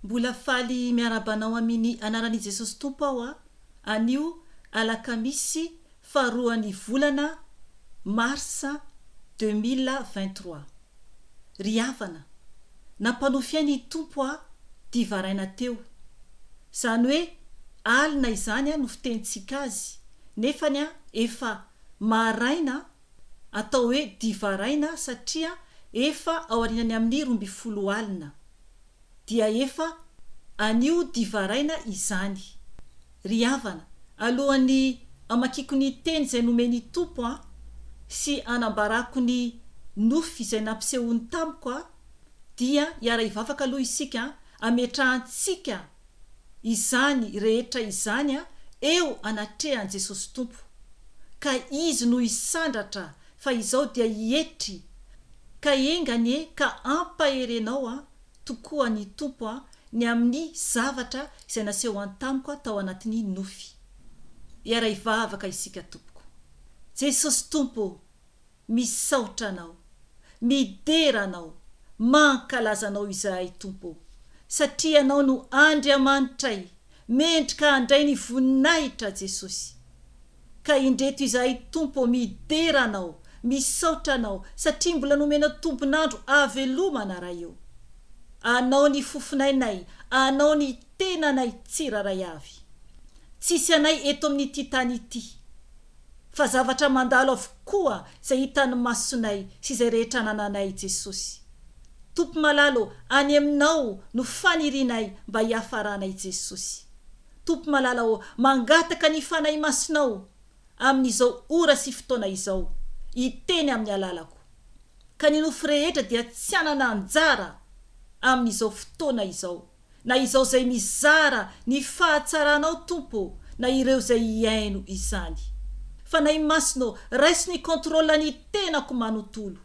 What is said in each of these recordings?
Mbola faly miarahaba anao amin ny anaran i Jesosy Tompo aho a, anio alakamisy faharoa ny volana mars 2023. Ry havana, nampanofy ahy ny Tompo aho divaraina teo. Izany hoe alina izany no fitenintsika azy, nefany efa maraina atao hoe divaraina satria efa aorianany amin'ny 12 alina. Dia efa anio divaraina izany. Ry havana, alohan'ny hamakiako ny teny izay nomen'ny Tompo ahy sy hanambarako ny nofy izay nampisehoany tamiko ahy, dia hiara-hivavaka aloha isika hametrahantsika izany rehetra izany eo anatrehan'i Jesosy Tompo, ka Izy no hisandratra fa izao dia hietry, ka enga anie ka ampaherenao aho tokoa ny Tompo aho ny amin'ny zavatra izay nasehony tamiko tao anatin'ny nofy. Hiara-hivavaka isika tompoko. Jesosy Tompo ô! Misaotra Anao, midera Anao, mankalaza Anao izahay Tompo ô, satria Ianao no Andriamanitray, mendrika handray ny voninahitra Jesosy. Ka indreto izahay Tompo ô midera Anao, misaotra Anao, satria mbola nomenao tombon'andro ahavelomana Ray ô. Anao ny fofonainay, Anao ny tenanay tsirairay avy. Tsisy anay eto amin'ity tany ity. Fa zavatra mandalo avokoa izay hitan'ny masonay sy izay rehetra anananay Jesosy. Tompo malala ô, any aminao no fanirianay mba hiafaranay Jesosy. Tompo malala ô, mangataka ny Fanahy Masinao amin'izao ora sy fotoana izao, hiteny amin'ny alalako. Ka ny nofo rehetra dia tsy hanana anjara amin'izao fotoana izao. na izao izay mizara ny fahatsaranao Tompo ô, na ireo izay hihaino izany. Fanahy Masina ô, raiso ny contrôle ny tenako manontolo,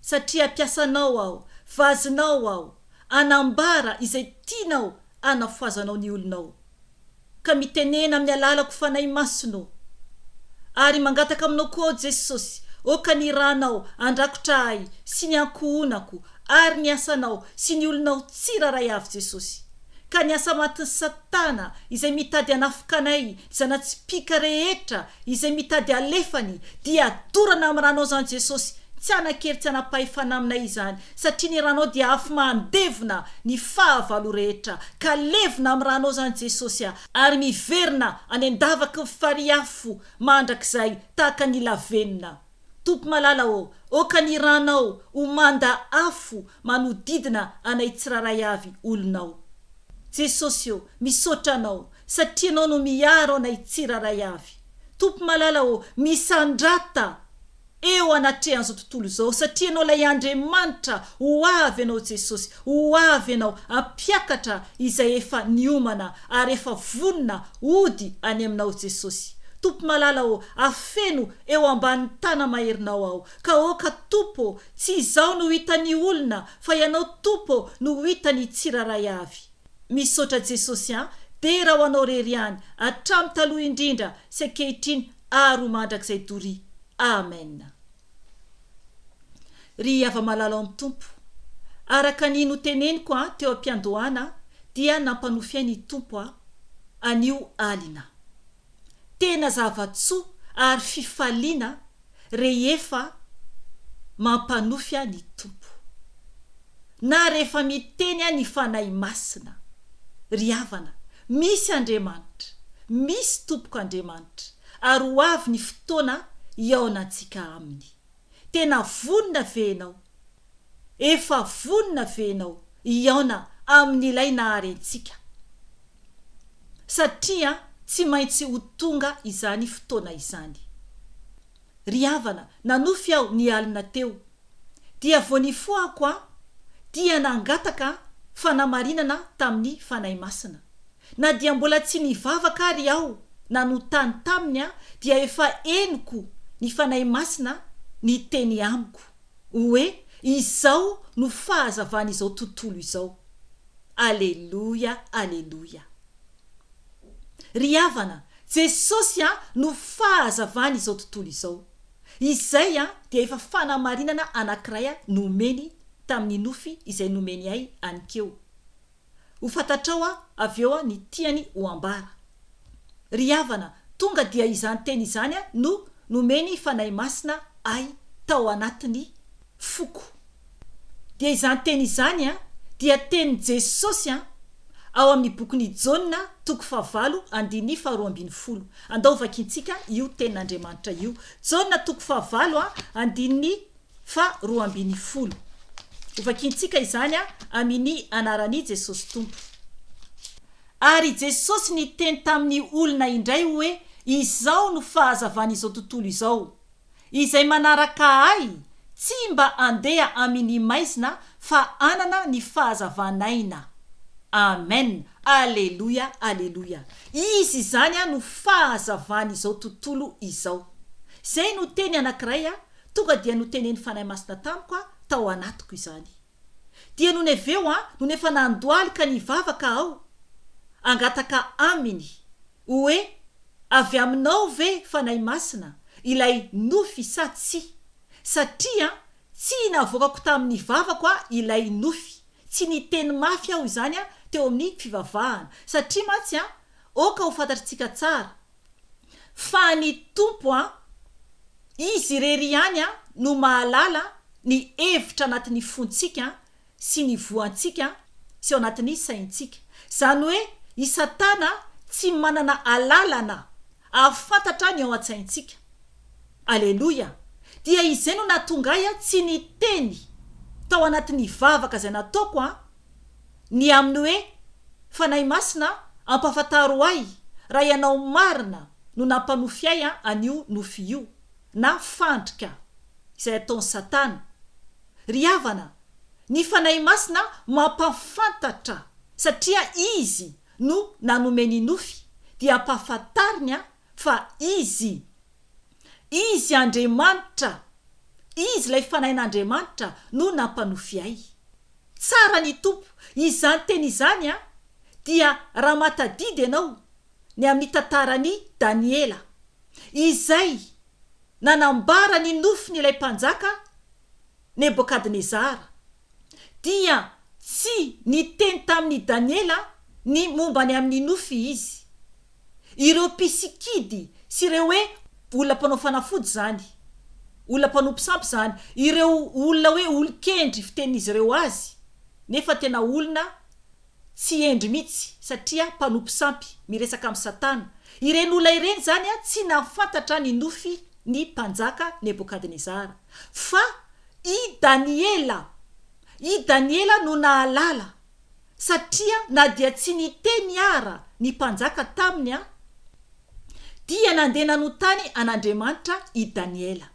satria mpiasanao aho, vazinao aho, hanambara izay tianao hanafoazanao ny olonao. Ka mitenena amin'ny alalako Fanahy Masina ô. Ary mangataka aminao koa aho Jesosy, oka ny ranao andrakotra ahy sy ny ankohonako ary ny asanao sy ny olonao tsiraray avy Jesosy. Ka ny asa matin'i satana izay mitady hanafika anay, ny zana-tsipìka rehetra izay mitady alefany dia dorana amin'ny ranao izany Jesosy, tsy hanan-kery tsy hanam-pahefana aminay izany satria ny ranao dia afo mandevona ny fahavalo rehetra ka levona amin'ny ranao izany Jesosy a, ary miverina any an-davaky ny farihy afo mandrakizay tahaka ny lavenona. Tompo malala ô, aoka ny ranao ho manda afo manodidina anay tsirairay avy olonao. Jesosy ô, misaotra Anao satria Ianao no miaro anay tsirairay avy. Tompo malala ô, misandrata eo anatrehan'izao tontolo izao satria Ianao ilay Andriamanitra, ho avy Ianao Jesosy, ho avy Ianao hampiakatra izay efa niomana ary efa vonona hody any Aminao Jesosy. Tompo malala ô, afeno eo ambanin'ny tana-maherinao aho, ka aoka Tompo ô, tsy izaho no hitan'ny olona fa Ianao Tompo ô no ho hitan'ny tsirairay avy. Misaotra Jesosy an, dera ho Anao rery ihany, hatramin'ny taloha indrindra sy ankehitriny ary ho mandrakizay doria. Amen. Ry hava-malala ao amin'ny Tompo, araka ny noteneniko an teo am-piandohana dia nampanofy ahy ny Tompo an anio alina. Tena zava-tsoa ary fifaliana rehefa mampanofy ahy ny Tompo. Na rehefa miteny ahy ny Fanahy Masina. Ry havana, misy Andriamanitra, misy Tompoko Andriamanitra, ary ho avy ny fotoana hihaonantsika Aminy. Tena vonona ve ianao? Efa vonona ve ianao hihaona amin'Ilay Nahary antsika? Satria tsy maintsy ho tonga izany fotoana izany. Ry havana, nanofy aho ny alina teo. Dia vao nifohako aho dia nangataka fanamarinana tamin'ny Fanahy Masina. Na dia mbola tsy nivavaka ary aho nanontany taminy aho dia efa henoko ny Fanahy Masina niteny amiko hoe izao no fahazavan'izao tontolo izao. Aleloia, aleloia. Ry havana, Jesosy no fahazavan'izao tontolo izao. Izay dia efa fanamarinana anankiray nomeny tamin'ny nofy izay nomeny ahy aninkeo. Ho fantatrao avy eo ny tiany ho ambara. Ry havana, tonga dia izany teny izany no nomeny Fanahy Masina ahy tao anatin'ny foko. Dia izany teny izany dia tenin'i Jesosy ao amin'ny bokin'i Jaona toko fahavalo andininy faharoambinifolo. Andao vakintsika io tenin'Andriamanitra io. Jaona toko fahavalo andininy faharoambinifolo. Hovakintsika izany amin'ny anaran'i Jesosy Tompo. Ary Jesosy niteny tamin'ny olona indray hoe, Izao no fahazavan'izao tontolo izao. Izay manaraka Ahy tsy mba handeha amin'ny maizina fa hanana ny fahazavan'aina. Amen! Aleloia! Aleloia! Izy izany no fahazavan'izao tontolo izao. Izay no teny anankiray tonga dia notenen'ny Fanahy Masina tamiko tao anatiko izany. Dia nony avy eo nony efa nandohalika nivavaka aho hangataka Aminy hoe avy Aminao ve Fanahy Masina ilay nofy sa tsia? Satria tsy navoakako tamin'ny vavako ilay nofy, tsy niteny mafy aho izany teo amin'ny fivavahana, satria mantsy aoka ho fantatritsika tsara fa ny Tompo Izy irery ihany no mahalala ny hevitra anatin'ny fontsika sy ny voantsika sy ao anatin'ny saintsika. Izany hoe i Satana tsy manana alalana hahafantatra ny ao an-tsaintsika. Aleloia! Dia izay no nahatonga ahy tsy niteny tao anatin'ny vavaka izay nataoko an, ny amin'ny hoe, Fanahy Masina ampahafantaro ahy raha ianao marina no nampanofy ahy an'io nofy io, na fandrika izay ataon'i Satana. Ry havana, ny Fanahy Masina mampahafantatra satria Izy no nanome ny nofy, dia ampahafantariny fa Izy, Izy Andriamanitra, Izy ilay Fanahin'Andriamanitra no nampanofy ahy. Tsara ny Tompo. Izany teny izany dia raha mahatadidy ianao ny amin'ny tantaran'i Daniela, izay nanambara ny nofiny ilay mpanjaka Nebokadnezara, dia tsy niteny tamin'i Daniela ny momba ny amin'ny nofy izy. Ireo mpisikidy sy ireo hoe olona mpanao fanafody izany, olona mpanompo sampy izany, ireo olona hoe olon-kendry fitenin'izy ireo azy, nefa tena olona tsy hendry mihitsy satria mpanompo sampy, miresaka amin'i Satana. Ireny olona ireny izany tsy nahafantatra ny nofy ny mpanjaka Nebokadnezara. Fa i Daniela, i Daniela no nahalala, satria na dia tsy niteny ara ny mpanjaka taminy dia nandeha nanontany an'Andriamanitra i Daniela.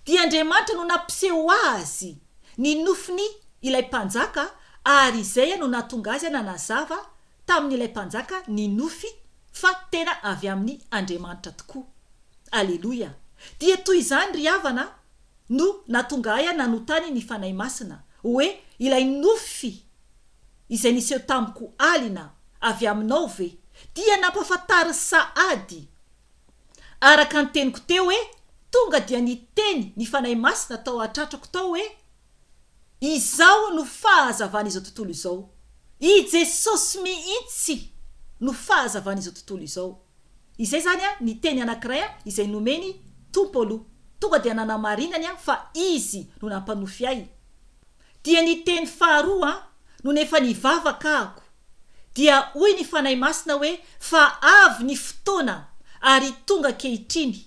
Dia Andriamanitra no nampiseho azy ny nofiny ilay mpanjaka ary izay no nahatonga azy nanazava tamin'ilay mpanjaka ny nofy fa tena avy amin'ny Andriamanitra tokoa. Aleloia! Dia toy izany ry havana no nahatonga ahy nanotany ny Fanahy Masina hoe ilay nofy izay niseho tamiko alina avy aminao ve dia nampahafantariny sahady Araka ny teniko teo hoe tonga dia niteny ny Fanahy Masina tao an-tratrako tao hoe, Izaho no fahazavan'izao tontolo izao. I Jesosy mihitsy no fahazavan'izao tontolo izao. Izay izany ny teny anankiray izay nomeny Tompo aloha. Tonga dia nanamarinany fa Izy no nampanofy ahy. Dia ny teny faharoa nony efa nivavaka aho dia hoy ny Fanahy Masina hoe fa avy ny fotoana ary tonga ankehitriny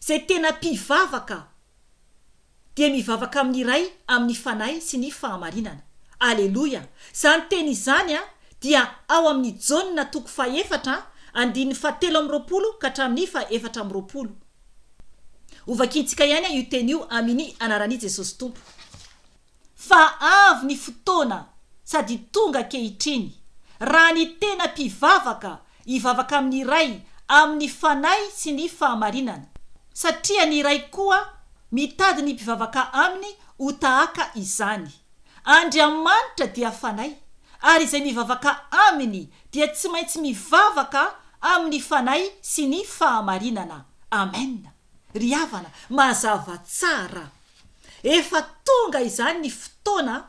izay tena mpivavaka dia mivavaka amin'ny Ray amin'ny Fanahy sy ny fahamarinana. Aleloia! Izany teny izany dia ao amin'ny Jaona toko fahefatra andininy fahatelo amby 20 ka hatramin'ny faha-24. Hovakintsika ihany io teny io amin'ny anaran'i Jesosy Tompo. Fa avy ny fotoana sady tonga ankehitriny, raha ny tena mpivavaka hivavaka amin'ny Ray amin'ny Fanahy sy ny fahamarinana, satria ny Ray koa mitady ny mpivavaka Aminy ho tahaka izany. Andriamanitra dia Fanahy, ary izay mivavaka Aminy dia tsy maintsy mivavaka amin'ny Fanahy sy ny fahamarinana. Amen. Ry havana, mazava tsara. Efa tonga izany ny fotoana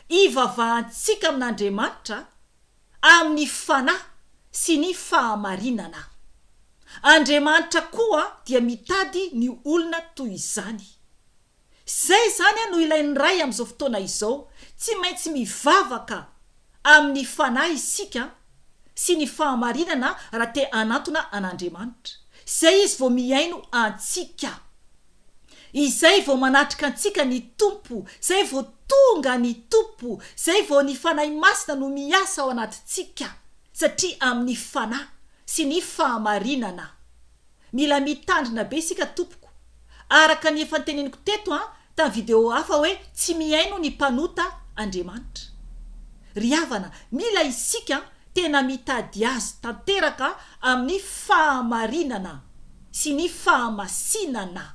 hivavahantsika amin'Andriamanitra. amin'ny fanahy sy ny fahamarinana. Andriamanitra koa dia mitady ny olona toy izany. Izay izany no ilain'ny Ray amin'izao fotoana izao, tsy maintsy mivavaka amin'ny fanahy isika sy ny fahamarinana raha te hanantona an'Andriamanitra. Izay Izy vao mihaino antsika. Izay vao manatrika antsika ny Tompo, izay vao tonga ny Tompo, izay vao ny Fanahy Masina no miasa ao anatintsika, satria amin'ny fanahy sy ny fahamarinana. Mila mitandrina be isika tompoko. Araka ny efa noteneniko teto an, tamin'ny video hafa hoe tsy mihaino ny mpanota Andriamanitra. Ry havana, mila isika tena mitady Azy tanteraka amin'ny fahamarinana sy ny fahamasinana.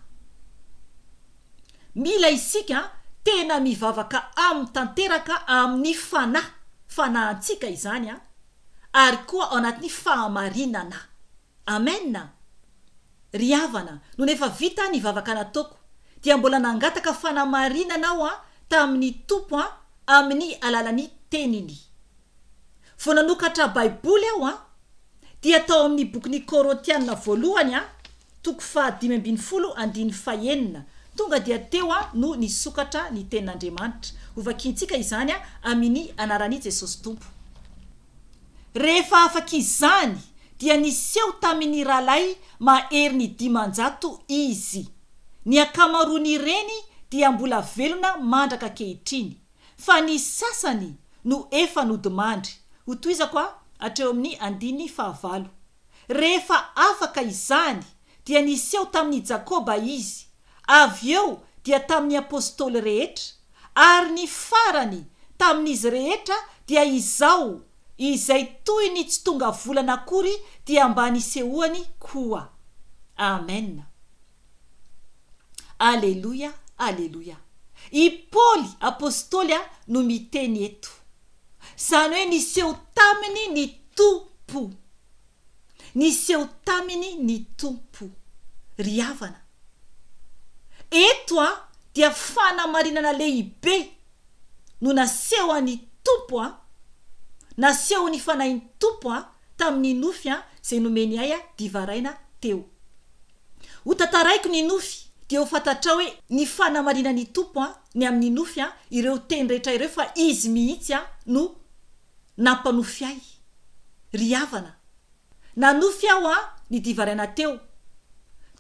Mila isika tena mivavaka Aminy tanteraka amin'ny fanahy, fanahintsika izany an, ary koa ao anatin'ny fahamarinana. Amen! Ry havana, nony efa vita ny vavaka nataoko, dia mbola nangataka fanamarinana aho tamin'ny Tompo amin'ny alalan'ny Teniny. Vao nanokatra Baiboly aho dia tao amin'ny bokin'ny Kôrôtiana voalohany toko faha 15 andininy fahenina, tonga dia teo no nisokatra ny Tenin'Andriamanitra. Hovakiantsika izany amin'ny anaran'i Jesosy Tompo. Rehefa afaka izany dia niseho tamin' ny rahalahy maherin' ny 500 izy. Ny ankamaroan' ireny dia mbola velona mandraka ankehitriny, fa ny sasany no efa nodimandry. Hotohizako hatreo amin' ny andininy fahavalo. Rehefa afaka izany dia niseho tamin' i Jakoba izy, avy eo dia tamin' ny apostoly rehetra, Ary ny farany tamin'izy rehetra dia izao, izay toy ny tsy tonga volana akory dia mba nisehoany koa. Amen. Aleloia, aleloia. I Paoly apostoly no miteny eto. Izany hoe niseho taminy ny Tompo. Niseho taminy ny Tompo. Ry havana, eto dia fanamarinana lehibe no nasehon'ny Tompo, nasehon'ny Fanahin'ny Tompo tamin'ny nofy izay nomeny ahy divaraina teo. Ho tantaraiko ny nofy dia ho fantatrao hoe ny fanamarinan'ny Tompo ny amin'ny nofy ireo teny rehetra ireo fa Izy mihitsy no nampanofy ahy. Ry havana, nanofy aho an ny divaraina teo.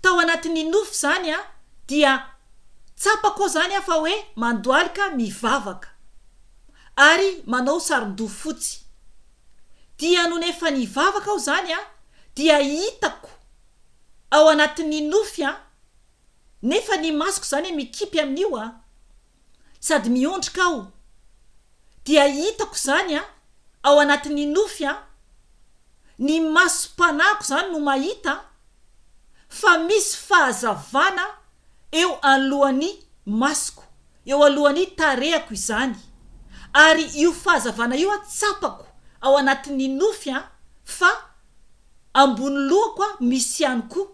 Tao anatin'ny nofy izany an dia tsapako aho izany an fa hoe mandohalika mivavaka. Ary manao saron-doha fotsy. Dia nony efa nivavaka aho izany an dia hitako ao anatin'ny nofy an, nefa ny masoko izany mikipy amin'io an. sady miondrika aho dia hitako izany an, ao anatin'ny nofy an, ny masom-panahiko izany no mahita fa misy fahazavana eo anoloan'ny masoko, eo alohan'ny tarehako izany, ary io fahazavana io an tsapako ao anatin'ny nofy an fa ambony lohako an misy ihany koa.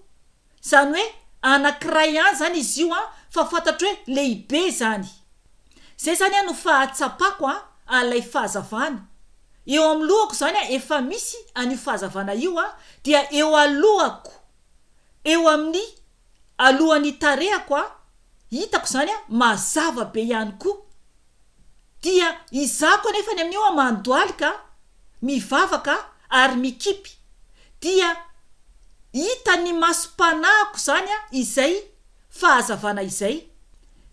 Izany hoe anakiray ihany izany izy io an, fa fantatro hoe lehibe izany. Izay izany an no fahatsapako an an'ilay fahazavana. Eo amin'ny lohako izany an efa misy an'io fahazavana io an, dia eo alohako, eo amin'ny alohan'ny tarehako an, hitako izany an mazava be ihany koa. Dia izako anefa ny amin'io aho mandohalika, mivavaka ary mikipy. Dia hitan'ny masom-panahiko izany izay fahazavana izay.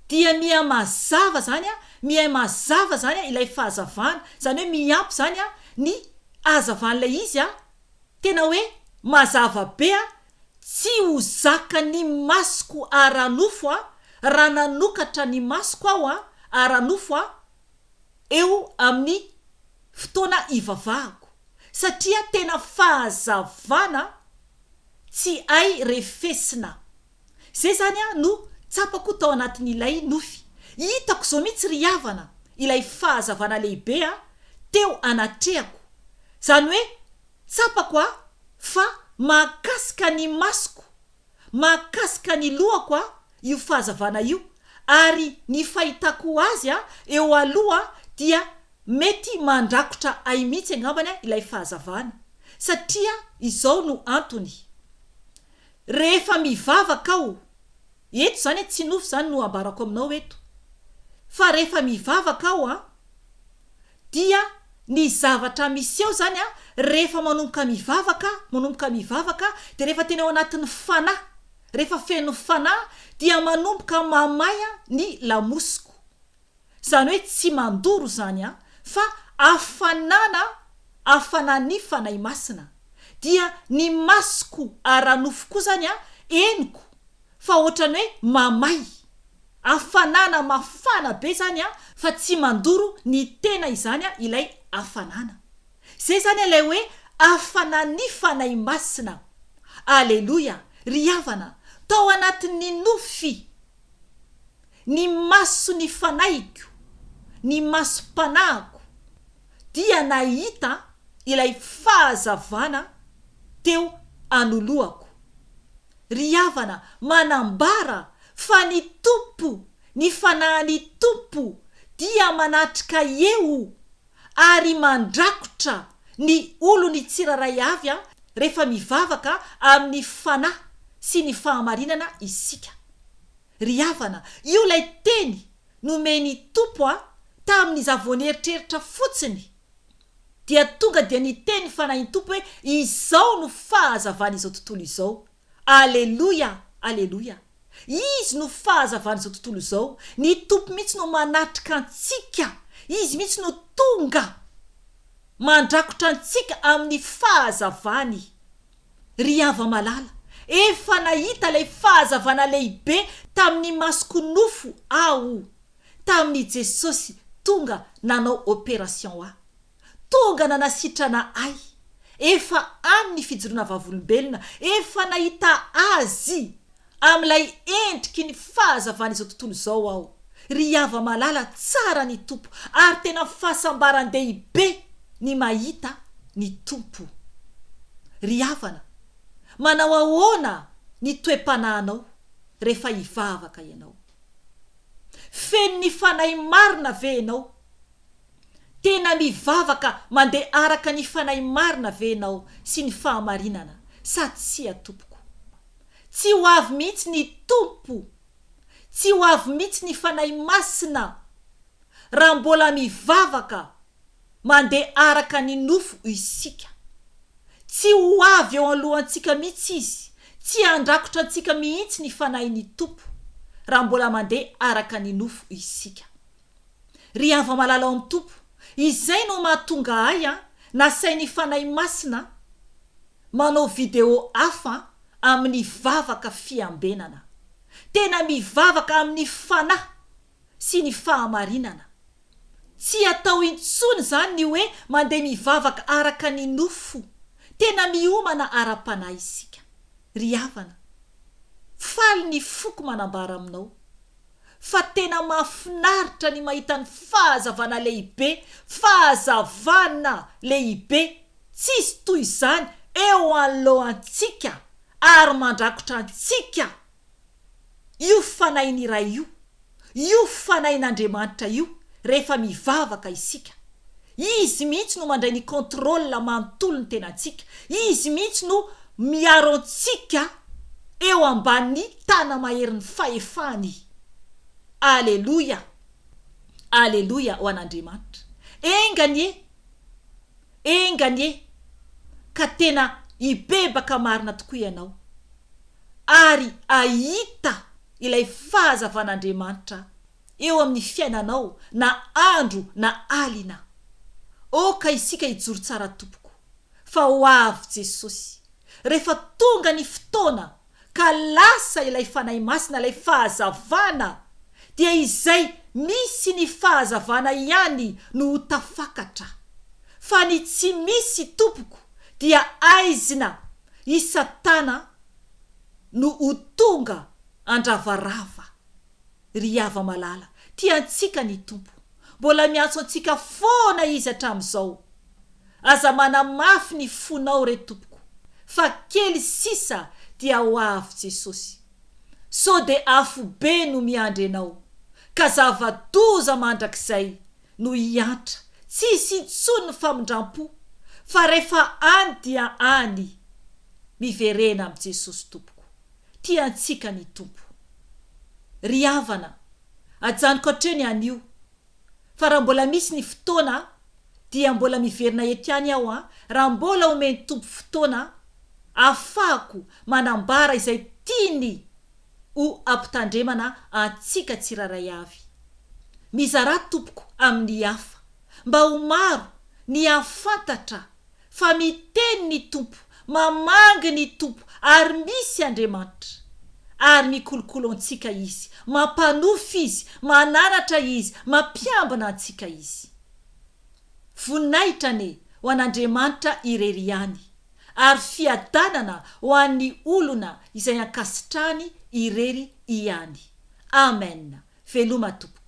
Dia miha mazava izany, miha mazava izany ilay fahazavana, izany hoe miampy izany ny hazavan'ilay izy, tena hoe mazava be Tsy ho zakan'ny masoko ara-nofo raha nanokatra ny masoko aho ara-nofo eo amin'ny fotoana ivavahako, satria tena fahazavana tsy hay refesina. Izay izany no tsapako tao anatin'ilay nofy. Hitako izao mihitsy ry havana ilay fahazavana lehibe teo anatrehako. Izany hoe Tsapako a fa mahakasika ny masoko, mahakasika ny lohako a io fahazavana io ary ny fahitako azy a eo aloha dia Mety mandrakotra ahy mihitsy angambany ilay fahazavana satria izao no antony, rehefa mivavaka aho, eto izany tsy nofy izany no ambarako aminao eto, fa rehefa mivavaka aho an, dia ny zavatra miseho izany an, rehefa manomboka mivavaka, manomboka mivavaka, dia rehefa tena ao anatin'ny fanahy, rehefa feno fanahy dia manomboka mamay ny lamosiko. Izany hoe tsy mandoro izany an, fa hafanana, hafanan'ny Fanahy Masina. Dia ny masoko ara-nofo koa izany an, henoko fa ohatran'ny hoe mamay. Hafanana mafana be izany an, fa tsy mandoro ny tena izany an ilay hafanana. Izay izany ilay hoe hafanan'ny Fanahy Masina. Aleloia! Ry havana, tao anatin'ny nofy. Ny mason'ny fanahiko, ny masom-panahiko dia nahita ilay fahazavana teo anoloako. Ry havana, manambara fa ny Tompo, ny Fanahin'ny Tompo dia manatrika eo ary mandrakotra ny olony tsirairay avy rehefa mivavaka amin'ny Fanahy sy ny fahamarinana isika. Ry havana, io ilay teny nomen'i Tompo ahy tamin'izaho vao nieritreritra fotsiny dia tonga dia niteny ny Fanahin'ny Tompo hoe izao no fahazavan'izao tontolo izao. Aleloia! Aleloia! Izy no fahazavan'izao tontolo izao. Ny Tompo mihitsy no manatrika antsika. Izy mihitsy no tonga mandrakotra antsika amin'ny fahazavany. Ry hava-malala, efa nahita ilay fahazavana lehibe tamin'ny masoko nofo aho tamin'i Jesosy tonga nanao opération ahy. Tonga nanasitrana ahy. Efa any ny fijoroana vavolombelona, efa nahita Azy amin'ilay endriky ny fahazavan'izao tontolo izao aho. Ry hava-malala, tsara ny Tompo, ary tena fahasambaran-dehibe ny mahita ny Tompo. Ry havana, manao ahoana ny toe-panahinao rehefa hivavaka ianao? Feno ny Fanahy Marina ve ianao? Tena mivavaka mandeha araka ny Fanahy Marina ve ianao sy ny fahamarinana sa tsia tompoko? Tsy ho avy mihitsy ny Tompo, tsy ho avy mihitsy ny Fanahy Masina raha mbola mivavaka mandeha araka ny nofo isika. Tsy ho avy eo alohantsika mihitsy Izy, tsy handrakotra antsika mihitsy ny Fanahin'ny Tompo raha mbola mandeha araka ny nofo isika. Ry hava-malala ao amin'ny Tompo, izay no mahatonga ahy an, nasain'ny Fanahy Masina manao video hafa amin'ny vavaka fiambenana. Tena mivavaka amin'ny Fanahy sy ny fahamarinana. Tsy atao intsony izany ny hoe mandeha mivavaka araka ny nofo. Tena miomana ara-panahy isika. Ry havana, faly ny foko manambara aminao fa tena mahafinaritra ny mahita ny fahazavana lehibe, fahazavana lehibe tsisy toy izany eo anoloantsika ary mandrakotra antsika io Fanahin'ny Ray io, io Fanahin'Andriamanitra io rehefa mivavaka isika. Izy mihitsy no mandray ny contrôle manontolo ny tenantsika, Izy mihitsy no miaro antsika eo ambanin'ny tana-maherin'ny fahefany. Aleloia! Aleloia ho an'Andriamanitra. Enga anie, enga anie ka tena hibebaka marina tokoa ianao ary hahita ilay fahazavan'Andriamanitra eo amin'ny fiainanao na andro na alina. Aoka isika hijoro tsara tompoko fa ho avy Jesosy. Rehefa tonga ny fotoana ka lasa ilay Fanahy Masina ilay fahazavana dia izay misy ny fahazavana ihany no ho tafakatra fa ny tsy misy tompoko dia aizina i satana no ho tonga andravarava. Ry hava-malala, tia antsika ny Tompo. Mbola miantso antsika foana Izy hatramin'izao. Aza manamafy ny fonao re tompoko, fa kely sisa dia ho avy Jesosy. Sao dia afobe no miandry anao, ka zava-doza mandrakizay no hiantra. Tsy hisy intsony ny famindram-po fa rehefa any dia any. Miverena amin'i Jesosy tompoko. Tia antsika ny Tompo. Ry havana, ajanoko hatreo ny anio fa raha mbola misy ny fotoana dia mbola miverina eto ihany aho an, raha mbola omen'ny Tompo fotoana ahafahako manambara izay tiany ho ampitandremana antsika tsirairay avy. Mizarà tompoko amin'ny hafa mba ho maro ny hahafantatra fa miteny ny Tompo, mamangy ny Tompo ary misy Andriamanitra. Ary mikolokolo antsika Izy, mampanofy Izy, mananatra Izy, mampiambina antsika Izy. Voninahitra anie ho an'Andriamanitra irery ihany, ary fiadanana ho an'ny olona izay ankasitrahany irery ihany. Amen. Veloma tompoko.